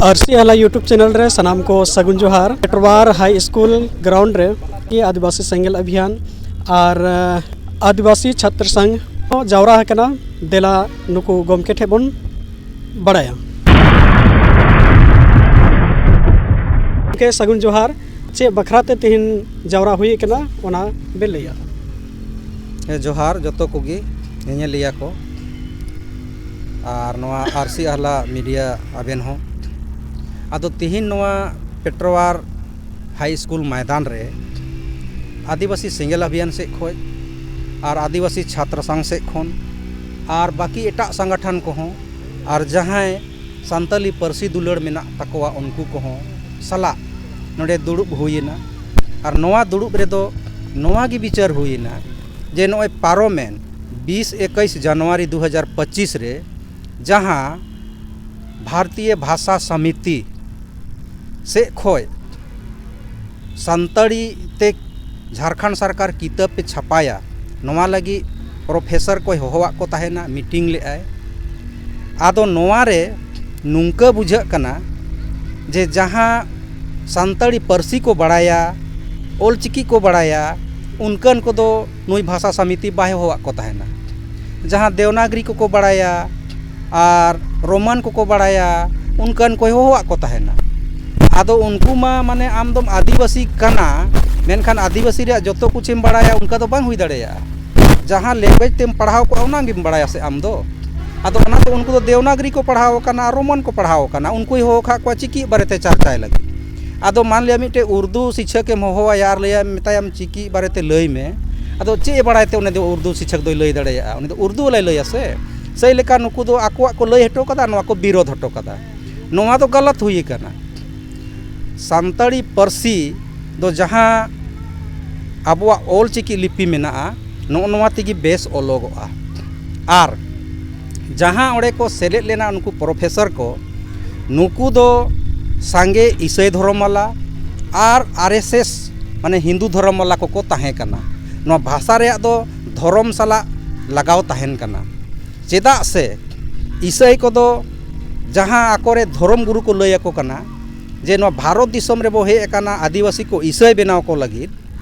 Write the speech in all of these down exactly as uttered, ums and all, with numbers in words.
ᱟᱨᱥᱤ ᱟᱦᱞᱟ YouTube channel ᱨᱮ ᱥᱟᱱᱟᱢ ᱠᱚ ᱥᱟᱹᱜᱩᱱ ᱡᱚᱦᱟᱨ᱾ ᱯᱮᱴᱣᱟᱨ ᱦᱟᱭ ᱥᱠᱩᱞ ᱜᱨᱟᱣᱩᱱᱰ ᱨᱮ ᱟᱹᱫᱤᱵᱟᱹᱥᱤ ᱥᱮᱸᱜᱮᱞ ᱚᱵᱷᱤᱭᱟᱱ ᱟᱨ ᱟᱹᱫᱤᱵᱟᱹᱥᱤ ᱪᱷᱟᱛᱨᱚ ᱥᱚᱝᱜᱷ ᱦᱚᱸ ᱡᱟᱣᱨᱟ ᱟᱠᱟᱱᱟ᱾ ᱫᱮᱞᱟ ᱱᱩᱠᱩ ᱜᱚᱢᱠᱮ ᱴᱷᱮᱱ ᱵᱚᱱ ᱵᱟᱲᱟᱭᱟ᱾ ᱜᱚᱢᱠᱮ, ᱥᱟᱹᱜᱩᱱ ᱡᱚᱦᱟᱨ᱾ ᱪᱮᱫ ᱵᱟᱠᱷᱨᱟ ᱛᱮ ᱛᱮᱦᱮᱧ ᱡᱟᱣᱨᱟ ᱦᱩᱭ ᱟᱠᱟᱱᱟ, ᱚᱱᱟ ᱵᱮᱱ ᱞᱟᱹᱭᱟ? ᱦᱮᱸ, ᱡᱚᱦᱟᱨ ᱡᱚᱛᱚ ᱠᱚᱜᱮ ᱧᱮᱧᱮᱞᱤᱭᱟᱹ ᱠᱚ ᱟᱨ ᱱᱚᱣᱟ ᱟᱨᱥᱤ ᱟᱦᱞᱟ ᱢᱤᱰᱤᱭᱟ ᱟᱵᱮᱱ ᱦᱚᱸ᱾ ᱟᱫᱚ ᱛᱤᱦᱤᱧ ᱱᱚᱣᱟ ᱯᱮᱴᱨᱳᱣᱟᱨ ᱦᱟᱭ ᱥᱠᱩᱞ ᱢᱚᱭᱫᱟᱱ ᱨᱮ ᱟᱹᱫᱤᱵᱟᱹᱥᱤ ᱥᱮᱸᱜᱮᱞ ᱚᱵᱷᱤᱭᱟᱱ ᱥᱮᱫ ᱠᱷᱚᱱ ᱟᱨ ᱟᱹᱫᱤᱵᱟᱹᱥᱤ ᱪᱷᱟᱛᱨᱚ ᱥᱚᱝᱜᱷ ᱥᱮᱫ ᱠᱷᱚᱱ ᱟᱨ ᱵᱟᱹᱠᱤ ᱮᱴᱟᱜ ᱥᱚᱝᱜᱚᱴᱷᱚᱱ ᱠᱚᱦᱚᱸ ᱟᱨ ᱡᱟᱦᱟᱸᱭ ᱥᱟᱱᱛᱟᱞᱤ ᱯᱟᱹᱨᱥᱤ ᱫᱩᱞᱟᱹᱲ ᱢᱮᱱᱟᱜ ᱛᱟᱠᱚᱣᱟ ᱩᱱᱠᱩ ᱠᱚᱦᱚᱸ ᱥᱟᱞᱟᱜ ᱱᱚᱰᱮ ᱫᱩᱲᱩᱵ ᱦᱩᱭᱮᱱᱟ᱾ ᱟᱨ ᱱᱚᱣᱟ ᱫᱩᱲᱩᱵ ᱨᱮᱫᱚ ᱱᱚᱣᱟ ᱜᱮ ᱵᱤᱪᱟᱹᱨ ᱦᱩᱭᱮᱱᱟ ᱡᱮ ᱱᱚᱜᱼᱚᱭ ᱯᱟᱨᱚᱢᱮᱱ ᱵᱤᱥ ᱮᱠᱩᱥ ᱡᱟᱱᱩᱣᱟᱨᱤ ᱫᱩ ᱦᱟᱡᱟᱨ ᱯᱚᱸᱪᱤᱥ ᱨᱮ ᱡᱟᱦᱟᱸ ᱵᱷᱟᱨᱛᱤᱭᱚ ᱵᱷᱟᱥᱟ ᱥᱚᱢᱤᱛᱤ ᱥᱮᱫ ᱠᱷᱚᱱ ᱥᱟᱱᱛᱟᱲᱤ ᱛᱮ ᱡᱷᱟᱲᱠᱷᱚᱸᱰ ᱥᱚᱨᱠᱟᱨ ᱠᱤᱛᱟᱹᱵ ᱮ ᱪᱷᱟᱯᱟᱭᱟ, ᱱᱚᱣᱟ ᱞᱟᱹᱜᱤᱫ ᱯᱨᱚᱯᱷᱮᱥᱚᱨ ᱠᱚᱭ ᱦᱚᱦᱚᱣᱟᱫ ᱠᱚ ᱛᱟᱦᱮᱱᱟ, ᱢᱤᱴᱤᱝ ᱞᱮᱫᱟᱭ᱾ ᱟᱫᱚ ᱱᱚᱣᱟ ᱨᱮ ᱱᱚᱝᱠᱟ ᱵᱩᱡᱷᱟᱹᱜ ᱠᱟᱱᱟ ᱡᱮ ᱡᱟᱦᱟᱸ ᱥᱟᱱᱛᱟᱲᱤ ᱯᱟᱹᱨᱥᱤ ᱠᱚ ᱵᱟᱲᱟᱭᱟ, ᱚᱞᱪᱤᱠᱤ ᱠᱚ ᱵᱟᱲᱟᱭᱟ, ᱚᱱᱠᱟᱱ ᱠᱚᱫᱚ ᱱᱩᱭ ᱵᱷᱟᱥᱟ ᱥᱚᱢᱤᱛᱤ ᱵᱟᱭ ᱦᱚᱦᱚᱣᱟᱫ ᱠᱚ ᱛᱟᱦᱮᱱᱟ᱾ ᱡᱟᱦᱟᱸ ᱫᱮᱣᱱᱟᱜᱽᱨᱤ ᱠᱚᱠᱚ ᱵᱟᱲᱟᱭᱟ ᱟᱨ ᱨᱳᱢᱟᱱ ᱠᱚᱠᱚ ᱵᱟᱲᱟᱭᱟ, ᱚᱱᱠᱟᱱ ᱠᱚᱭ ᱦᱚᱦᱚᱣᱟᱫ ᱠᱚ ᱛᱟᱦᱮᱱᱟ᱾ ᱟᱫᱚ ᱩᱱᱠᱩ ᱢᱟ ᱢᱟᱱᱮ ᱟᱢ ᱫᱚᱢ ᱟᱹᱫᱤᱵᱟᱹᱥᱤ ᱠᱟᱱᱟ, ᱢᱮᱱᱠᱷᱟᱱ ᱟᱹᱫᱤᱵᱟᱹᱥᱤ ᱨᱮᱭᱟᱜ ᱡᱚᱛᱚ ᱠᱩᱪᱮᱢ ᱵᱟᱲᱟᱭᱟ, ᱚᱱᱠᱟ ᱫᱚ ᱵᱟᱝ ᱦᱩᱭ ᱫᱟᱲᱮᱭᱟᱜᱼᱟ᱾ ᱡᱟᱦᱟᱸ ᱞᱮᱝᱜᱩᱭᱮᱡᱽ ᱛᱮᱢ ᱯᱟᱲᱦᱟᱣ ᱠᱚᱜᱼᱟ, ᱚᱱᱟ ᱜᱮᱢ ᱵᱟᱲᱟᱭᱟ ᱥᱮ ᱟᱢ ᱫᱚ᱾ ᱟᱫᱚ ᱚᱱᱟᱛᱮ ᱩᱱᱠᱩ ᱫᱚ ᱫᱮᱣᱱᱟᱜᱽᱨᱤ ᱠᱚ ᱯᱟᱲᱦᱟᱣ ᱟᱠᱟᱱᱟ ᱟᱨ ᱨᱳᱢᱟᱱ ᱠᱚ ᱯᱟᱲᱦᱟᱣ ᱟᱠᱟᱱᱟ, ᱩᱱᱠᱩᱭ ᱦᱚᱦᱚ ᱠᱟᱜ ᱠᱚᱣᱟ ᱪᱤᱠᱤ ᱵᱟᱨᱮᱛᱮ ᱪᱟᱨᱪᱟᱭ ᱞᱟᱹᱜᱤᱫ᱾ ᱟᱫᱚ ᱢᱟᱱ ᱞᱤᱭᱟ ᱢᱤᱫᱴᱮᱡ ᱩᱨᱫᱩ ᱥᱤᱠᱷᱚᱠ ᱮᱢ ᱦᱚᱦᱚᱣᱟᱭᱟ ᱟᱨ ᱞᱟᱹᱭᱟ, ᱢᱮᱛᱟᱭᱟᱢ ᱪᱤᱠᱤ ᱵᱟᱨᱮᱛᱮ ᱞᱟᱹᱭ ᱢᱮ, ᱟᱫᱚ ᱪᱮᱫ ᱮ ᱵᱟᱲᱟᱭ ᱛᱮ ᱩᱱᱤ ᱫᱚ ᱩᱨᱫᱩ ᱥᱤᱠᱷᱚᱠ ᱫᱚᱭ ᱞᱟᱹᱭ ᱫᱟᱲᱮᱭᱟᱜᱼᱟ? ᱩᱱᱤ ᱫᱚ ᱩᱨᱫᱩ ᱵᱟᱞᱟᱭ ᱞᱟᱹᱭᱟ ᱥᱮ᱾ ᱥᱮᱭ ᱞᱮᱠᱟ ᱱᱩᱠᱩ ᱫᱚ ᱟᱠᱚᱣᱟᱜ ᱠᱚ ᱞᱟᱹᱭ ᱦᱚᱴᱚ ᱠᱟᱫᱟ, ᱱᱚᱣᱟ ᱠᱚ ᱵᱤᱨᱳᱫᱷ ᱦᱚᱴᱚ ᱠᱟᱫᱟ᱾ ᱱᱚᱣᱟ ᱫᱚ ᱜᱟᱞᱟᱛ ᱦᱩᱭ ᱟᱠᱟᱱᱟ᱾ ᱥᱟᱱᱛᱟᱲᱤ ᱯᱟᱹᱨᱥᱤ ᱫᱚ ᱡᱟᱦᱟᱸ ᱟᱵᱚᱣᱟᱜ ᱚᱞ ᱪᱤᱠᱤ ᱞᱤᱯᱤ ᱢᱮᱱᱟᱜᱼᱟ, ᱱᱚᱜᱼᱚ ᱱᱚᱣᱟ ᱛᱮᱜᱮ ᱵᱮᱥ ᱚᱞᱚᱜᱚᱜᱼᱟ᱾ ᱟᱨ ᱡᱟᱦᱟᱸ ᱚᱸᱰᱮ ᱠᱚ ᱥᱮᱞᱮᱫ ᱞᱮᱱᱟ ᱱᱩᱠᱩ ᱯᱨᱚᱯᱷᱮᱥᱚᱨ ᱠᱚ, ᱱᱩᱠᱩ ᱫᱚ ᱥᱟᱸᱜᱮ ᱤᱥᱟᱹᱭ ᱫᱷᱚᱨᱚᱢ ᱵᱟᱞᱟ ᱟᱨ ᱟᱨ ᱮᱥ ᱮᱥ, ᱢᱟᱱᱮ ᱦᱤᱱᱫᱩ ᱫᱷᱚᱨᱚᱢ ᱵᱟᱞᱟ ᱠᱚᱠᱚ ᱛᱟᱦᱮᱸ ᱠᱟᱱᱟ᱾ ᱱᱚᱣᱟ ᱵᱷᱟᱥᱟ ᱨᱮᱭᱟᱜ ᱫᱚ ᱫᱷᱚᱨᱚᱢ ᱥᱟᱞᱟᱜ ᱞᱟᱜᱟᱣ ᱛᱟᱦᱮᱱ ᱠᱟᱱᱟ᱾ ᱪᱮᱫᱟᱜ ᱥᱮ ᱤᱥᱟᱹᱭ ᱠᱚᱫᱚ ᱡᱟᱦᱟᱸ ᱟᱠᱚᱨᱮ ᱫᱷᱚᱨᱚᱢ ᱜᱩᱨᱩ ᱠᱚ ᱞᱟᱹᱭ ᱟᱠᱚ ᱠᱟᱱᱟ ᱡᱮ ᱱᱚᱣᱟ ᱵᱷᱟᱨᱚᱛ ᱫᱤᱥᱚᱢ ᱨᱮᱵᱚ ᱦᱮᱡ ᱟᱠᱟᱱᱟ ᱟᱹᱫᱤᱵᱟᱹᱥᱤ ᱠᱚ ᱤᱥᱟᱹᱭ ᱵᱮᱱᱟᱣ ᱠᱚ ᱞᱟᱹᱜᱤᱫ,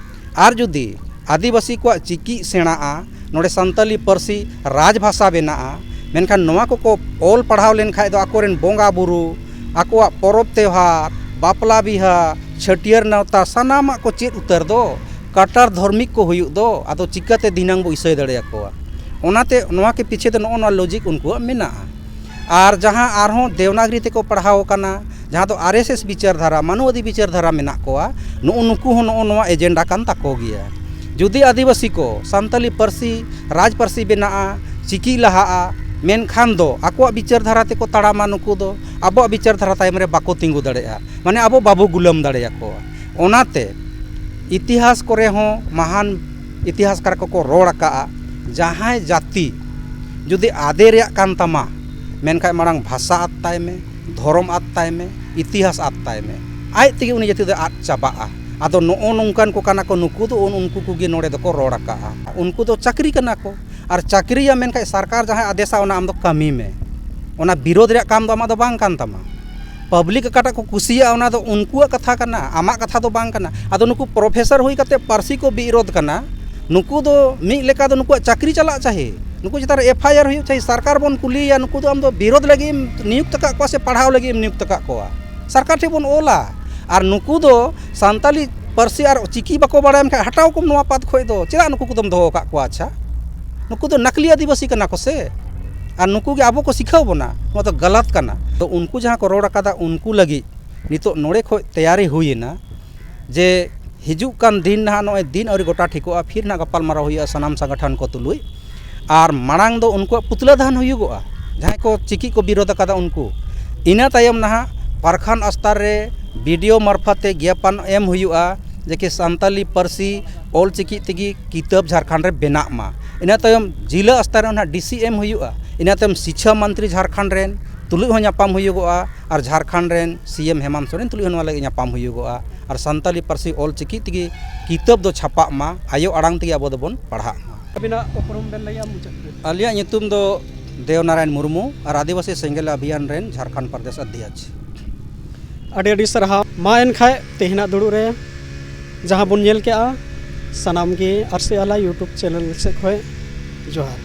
ᱟᱨ ᱡᱩᱫᱤ ᱟᱹᱫᱤᱵᱟᱹᱥᱤ ᱠᱚᱣᱟᱜ ᱪᱤᱠᱤ ᱥᱮᱬᱟᱜᱼᱟ, ᱱᱚᱰᱮ ᱥᱟᱱᱛᱟᱞᱤ ᱯᱟᱹᱨᱥᱤ ᱨᱟᱡᱽ ᱵᱷᱟᱥᱟ ᱵᱮᱱᱟᱜᱼᱟ, ᱢᱮᱱᱠᱷᱟᱱ ᱱᱚᱣᱟ ᱠᱚᱠᱚ ᱚᱞ ᱯᱟᱲᱦᱟᱣ ᱞᱮᱱᱠᱷᱟᱡ ᱫᱚ ᱟᱠᱚᱨᱮᱱ ᱵᱚᱸᱜᱟ ᱵᱩᱨᱩ, ᱟᱠᱚᱣᱟᱜ ᱯᱚᱨᱚᱵᱽ ᱛᱮᱣᱦᱟᱨ, ᱵᱟᱯᱞᱟ ᱵᱤᱦᱟᱹ, ᱪᱷᱟᱹᱴᱭᱟᱹᱨ ᱱᱮᱣᱛᱟ, ᱥᱟᱱᱟᱢᱟᱜ ᱠᱚ ᱪᱮᱫ ᱩᱛᱟᱹᱨ ᱫᱚ, ᱠᱟᱴᱟᱨ ᱫᱷᱚᱨᱢᱤᱠ ᱠᱚ ᱦᱩᱭᱩᱜ ᱫᱚ, ᱟᱫᱚ ᱪᱤᱠᱟᱹᱛᱮ ᱫᱷᱤᱱᱟᱹᱝ ᱵᱚ ᱤᱥᱟᱹᱭ ᱫᱟᱲᱮᱭᱟᱠᱚᱣᱟ? ᱚᱱᱟᱛᱮ ᱱᱚᱣᱟ ᱠᱮ ᱯᱤᱪᱷᱮ ᱫᱚ ᱱᱚᱜᱼᱚ ᱱᱚᱣᱟ ᱞᱚᱡᱤᱠ ᱩᱱᱠᱩᱣᱟᱜ ᱢᱮᱱᱟᱜᱼᱟ᱾ ᱟᱨ ᱡᱟᱦᱟᱸ ᱟᱨᱦᱚᱸ ᱫᱮᱣᱱᱟᱜᱽᱨᱤ ᱛᱮᱠᱚ ᱯᱟᱲᱦᱟᱣ ᱟᱠᱟᱱᱟ, ᱡᱟᱦᱟᱸ ᱫᱚ ᱟᱨ ᱮᱥ ᱮᱥ ᱵᱤᱪᱟᱹᱨ ᱫᱷᱟᱨᱟ, ᱢᱟᱱᱚᱣᱟᱫᱤ ᱵᱤᱪᱟᱹᱨ ᱫᱷᱟᱨᱟ ᱢᱮᱱᱟᱜ ᱠᱚᱣᱟ, ᱱᱩᱜᱼᱩ ᱱᱩᱠᱩ ᱦᱚᱸ ᱱᱚᱜᱼᱚ ᱱᱚᱣᱟ ᱮᱡᱮᱱᱰᱟ ᱠᱟᱱ ᱛᱟᱠᱚ ᱜᱮᱭᱟ᱾ ᱡᱩᱫᱤ ᱟᱹᱫᱤᱵᱟᱹᱥᱤ ᱠᱚ ᱥᱟᱱᱛᱟᱞᱤ ᱯᱟᱹᱨᱥᱤ ᱨᱟᱡᱽ ᱯᱟᱹᱨᱥᱤ ᱵᱮᱱᱟᱜᱼᱟ, ᱪᱤᱠᱤ ᱞᱟᱦᱟᱜᱼᱟ, ᱢᱮᱱᱠᱷᱟᱱ ᱫᱚ ᱟᱠᱚᱣᱟᱜ ᱵᱤᱪᱟᱹᱨ ᱫᱷᱟᱨᱟ ᱛᱮᱠᱚ ᱛᱟᱲᱟᱢᱟ, ᱱᱩᱠᱩ ᱫᱚ ᱟᱵᱚᱣᱟᱜ ᱵᱤᱪᱟᱹᱨ ᱫᱷᱟᱨᱟ ᱛᱟᱭᱚᱢ ᱨᱮ ᱵᱟᱠᱚ ᱛᱤᱸᱜᱩ ᱫᱟᱲᱮᱭᱟᱜᱼᱟ, ᱢᱟᱱᱮ ᱟᱵᱚ ᱵᱟᱵᱚ ᱜᱩᱞᱟᱹᱢ ᱫᱟᱲᱮᱭᱟᱠᱚᱣᱟ᱾ ᱚᱱᱟᱛᱮ ᱤᱛᱤᱦᱟᱥ ᱠᱚᱨᱮ ᱦᱚᱸ ᱢᱟᱦᱟᱱ ᱤᱛᱤᱦᱟᱥᱠᱟᱨ ᱠᱚᱠᱚ ᱨᱚᱲ ᱟᱠᱟᱫᱼᱟ, ᱡᱟᱦᱟᱸᱭ ᱡᱟᱹᱛᱤ ᱡᱩᱫᱤ ᱟᱫᱮ ᱨᱮᱭᱟᱜ ᱠᱟᱱ ᱛᱟᱢᱟ, ᱢᱮᱱᱠᱷᱟᱱ ᱢᱟᱲᱟᱝ ᱵᱷᱟᱥᱟ ᱟᱫ ᱛᱟᱭ ᱢᱮ, ᱫᱷᱚᱨᱚᱢ ᱟᱫ ᱛᱟᱭ ᱢᱮ, ᱤᱛᱤᱦᱟᱥ ᱟᱫ ᱛᱟᱭ ᱢᱮ, ᱟᱡ ᱛᱮᱜᱮ ᱩᱱᱤ ᱡᱟᱹᱛᱤ ᱫᱚ ᱟᱫ ᱪᱟᱵᱟᱜᱼᱟ᱾ ᱟᱫᱚ ᱱᱚᱜᱼᱚ ᱱᱚᱝᱠᱟᱱ ᱠᱚ ᱠᱟᱱᱟ ᱠᱚ ᱱᱩᱠᱩ ᱫᱚ, ᱩᱱ ᱩᱱᱠᱩ ᱠᱚᱜᱮ ᱱᱚᱰᱮ ᱫᱚᱠᱚ ᱨᱚᱲ ᱟᱠᱟᱫᱼᱟ᱾ ᱩᱱᱠᱩ ᱫᱚ ᱪᱟᱹᱠᱨᱤ ᱠᱟᱱᱟ ᱠᱚ, ᱟᱨ ᱪᱟᱹᱠᱨᱤᱭᱟ ᱢᱮᱱᱠᱷᱟᱱ ᱥᱚᱨᱠᱟᱨ ᱡᱟᱦᱟᱸᱭ ᱟᱫᱮᱥᱟ ᱚᱱᱟ ᱟᱢ ᱫᱚ ᱠᱟᱹᱢᱤ ᱢᱮ, ᱚᱱᱟ ᱵᱤᱨᱳᱫᱷ ᱨᱮᱭᱟᱜ ᱠᱟᱢ ᱫᱚ ᱟᱢᱟᱜ ᱫᱚ ᱵᱟᱝ ᱠᱟᱱ ᱛᱟᱢᱟ᱾ ᱯᱟᱵᱽᱞᱤᱠ ᱚᱠᱟᱴᱟᱜ ᱠᱚ ᱠᱩᱥᱤᱭᱟᱜᱼᱟ ᱚᱱᱟ ᱫᱚ ᱩᱱᱠᱩᱣᱟᱜ ᱠᱟᱛᱷᱟ ᱠᱟᱱᱟ, ᱟᱢᱟᱜ ᱠᱟᱛᱷᱟ ᱫᱚ ᱵᱟᱝ ᱠᱟᱱᱟ᱾ ᱟᱫᱚ ᱱᱩᱠᱩ ᱯᱨᱚᱯᱷᱮᱥᱚᱨ ᱦᱩᱭ ᱠᱟᱛᱮ ᱯᱟᱹᱨᱥᱤ ᱠᱚ ᱵᱤᱨᱳᱫᱷ ᱠᱟᱱᱟ, ᱱᱩᱠᱩ ᱫᱚ ᱢᱤᱫ ᱞᱮᱠᱟ ᱫᱚ ᱱᱩᱠᱩᱣᱟᱜ ᱪᱟᱹᱠᱨᱤ ᱪᱟᱞᱟᱜ ᱪᱟᱹᱦᱤ, ᱱᱩᱠᱩ ᱪᱮᱛᱟᱱ ᱨᱮ ᱮᱯᱷ ᱟᱭ ᱟᱨ ᱦᱩᱭᱩᱜ ᱪᱟᱹᱦᱤ, ᱥᱚᱨᱠᱟᱨ ᱵᱚᱱ ᱠᱩᱞᱤᱭᱮᱭᱟ, ᱱᱩᱠᱩ ᱫᱚ ᱟᱢ ᱫᱚ ᱵᱤᱨᱳᱫᱷ ᱞᱟᱹᱜᱤᱫ ᱮᱢ ᱱᱤᱭᱩᱠᱛ ᱟᱠᱟᱫ ᱠᱚᱣᱟ ᱥᱮ ᱯᱟᱲᱦᱟᱣ ᱞᱟᱹᱜᱤᱫ ᱮᱢ ᱱᱤᱭᱩᱠᱛ ᱟᱠᱟᱫ ᱠᱚᱣᱟ, ᱥᱚᱨᱠᱟᱨ ᱴᱷᱮᱱ ᱵᱚᱱ ᱚᱞᱟ᱾ ᱟᱨ ᱱᱩᱠᱩ ᱫᱚ ᱥᱟᱱᱛᱟᱞᱤ ᱯᱟᱹᱨᱥᱤ ᱟᱨ ᱪᱤᱠᱤ ᱵᱟᱠᱚ ᱵᱟᱲᱟᱭᱟ, ᱢᱮᱱᱠᱷᱟᱱ ᱦᱟᱴᱟᱣ ᱠᱚᱢ ᱱᱚᱣᱟ ᱯᱟᱫᱽ ᱠᱷᱚᱡ ᱫᱚ, ᱪᱮᱫᱟᱜ ᱱᱩᱠᱩ ᱠᱚᱫᱚᱢ ᱫᱚᱦᱚ ᱟᱠᱟᱫ ᱠᱚᱣᱟ? ᱟᱪᱪᱷᱟ, ᱱᱩᱠᱩ ᱫᱚ ᱱᱟᱠᱞᱤ ᱟᱹᱫᱤᱵᱟᱹᱥᱤ ᱠᱟᱱᱟ ᱠᱚ ᱥᱮ, ᱟᱨ ᱱᱩᱠᱩ ᱜᱮ ᱟᱵᱚ ᱠᱚ ᱥᱤᱠᱷᱟᱹᱣ ᱵᱚᱱᱟ, ᱱᱚᱣᱟ ᱫᱚ ᱜᱟᱞᱟᱛ ᱠᱟᱱᱟ᱾ ᱛᱚ ᱩᱱᱠᱩ ᱡᱟᱦᱟᱸ ᱠᱚ ᱨᱚᱲ ᱟᱠᱟᱫᱟ, ᱩᱱᱠᱩ ᱞᱟᱹᱜᱤᱫ ᱱᱤᱛᱚᱜ ᱱᱚᱰᱮ ᱠᱷᱚᱡ ᱛᱮᱭᱟᱨᱤ ᱦᱩᱭᱮᱱᱟ ᱡᱮ ᱦᱤᱡᱩᱜ ᱠᱟᱱ ᱫᱤᱱ ᱱᱟᱦᱟᱜ, ᱱᱚᱜᱼᱚᱭ ᱫᱤᱱ ᱟᱹᱣᱨᱤ ᱜᱚᱴᱟ ᱴᱷᱤᱠᱚᱜᱼᱟ, ᱯᱷᱤᱨ ᱱᱟᱦᱟᱜ ᱜᱟᱯᱟᱞ ᱢᱟᱨᱟᱣ ᱦᱩᱭᱩᱜᱼᱟ ᱥᱟᱱᱟᱢ ᱥᱚᱝᱜᱚᱴᱷᱚᱱ ᱠᱚ ᱛᱩᱞᱩᱡ᱾ ᱟᱨ ᱢᱟᱲᱟᱝ ᱫᱚ ᱩᱱᱠᱩᱣᱟᱜ ᱯᱩᱛᱞᱟᱹ ᱫᱟᱦᱚᱱ ᱦᱩᱭᱩᱜᱚᱜᱼᱟ, ᱡᱟᱦᱟᱸᱭ ᱠᱚ ᱪᱤᱠᱤ ᱠᱚ ᱵᱤᱨᱳᱫᱷ ᱟᱠᱟᱫᱟ ᱩᱱᱠᱩ᱾ ᱤᱱᱟᱹ ᱛᱟᱭᱚᱢ ᱱᱟᱦᱟᱜ ᱯᱟᱨᱠᱷᱟᱱ ᱥᱛᱚᱨ ᱨᱮ ᱵᱤ ᱰᱤ ᱳ ᱢᱟᱨᱯᱷᱚᱛ ᱛᱮ ᱜᱮᱯᱟᱱ ᱮᱢ ᱦᱩᱭᱩᱜᱼᱟ ᱡᱮ ᱠᱤ ᱥᱟᱱᱛᱟᱞᱤ ᱯᱟᱹᱨᱥᱤ ᱚᱞ ᱪᱤᱠᱤ ᱛᱮᱜᱮ ᱠᱤᱛᱟᱹᱵ ᱡᱷᱟᱲᱠᱷᱚᱸᱰ ᱨᱮ ᱵᱮᱱᱟᱜ ᱢᱟ᱾ ᱤᱱᱟᱹ ᱛᱟᱭᱚᱢ ᱡᱤᱞᱟᱹ ᱥᱛᱚᱨ ᱨᱮ ᱱᱟᱦᱟᱜ ᱰᱤ ᱥᱤ ᱮᱢ ᱦᱩᱭᱩᱜᱼᱟ᱾ ᱤᱱᱟᱹ ᱛᱟᱭᱚᱢ ᱥᱤᱪᱪᱷᱟ ᱢᱚᱱᱛᱨᱤ ᱡᱷᱟᱲᱠᱷᱚᱸᱰ ᱨᱮᱱ ᱛᱩᱞᱩᱡ ᱦᱚᱸ ᱧᱟᱯᱟᱢ ᱦᱩᱭᱩᱜᱚᱜᱼᱟ, ᱟᱨ ᱡᱷᱟᱲᱠᱷᱚᱸᱰ ᱨᱮᱱ ᱥᱤ ᱮᱢ ᱦᱮᱢᱟᱱᱛ ᱥᱚᱨᱮᱱ ᱛᱩᱞᱩᱡ ᱦᱚᱸ ᱱᱚᱣᱟ ᱞᱟᱹᱜᱤᱫ ᱧᱟᱯᱟᱢ ᱦᱩᱭᱩᱜᱚᱜᱼᱟ᱾ ᱟᱨ ᱥᱟᱱᱛᱟᱞᱤ ᱯᱟᱹᱨᱥᱤ ᱚᱞ ᱪᱤᱠᱤ ᱛᱮᱜᱮ ᱠᱤᱛᱟᱹᱵ ᱫᱚ ᱪᱷᱟᱯᱟᱜ ᱢᱟ, ᱟᱭᱳ ᱟᱲᱟᱝ ᱛᱮᱜᱮ ᱟᱵᱚ ᱫᱚᱵᱚᱱ ᱯᱟᱲᱦᱟᱜ ᱢᱟ᱾ ᱟᱹᱵᱤᱱᱟᱜ ᱩᱯᱨᱩᱢ ᱵᱮᱱ ᱞᱟᱹᱭᱟ ᱢᱩᱪᱟᱹᱫ ᱨᱮ? ᱟᱹᱞᱤᱧᱟᱜ ᱧᱩᱛᱩᱢ ᱫᱚ ᱫᱮᱣ ᱱᱟᱨᱟᱭᱚᱱ ᱢᱩᱨᱢᱩ ᱟᱨ ᱟᱹᱫᱤᱵᱟᱹᱥᱤ ᱥᱮᱸᱜᱮᱞ ᱚᱵᱷᱤᱭᱟᱱ ᱨᱮᱱ ᱡᱷᱟᱲᱠᱷᱚᱸᱰ ᱯᱨᱚᱫᱮᱥ ᱚᱫᱷᱭᱚᱠᱥ᱾ ᱟᱹᱰᱤ ᱟᱹᱰᱤ ᱥᱟᱨᱦᱟᱣ᱾ ᱢᱟ ᱮᱱᱠᱷᱟᱡ ᱛᱮᱦᱮᱧᱟᱜ ᱫᱩᱲᱩᱵ ᱨᱮ ᱡᱟᱦᱟᱸ ᱵᱚᱱ ᱧᱮᱞ ᱠᱮᱜᱼᱟ, ᱥᱟᱱᱟᱢ ᱜᱮ ᱟᱨᱥᱤ ᱟᱞᱟ YouTube ᱪᱮᱱᱮᱞ ᱥᱮᱫ ᱠᱷᱚᱱ ᱡᱚᱦᱟᱨ᱾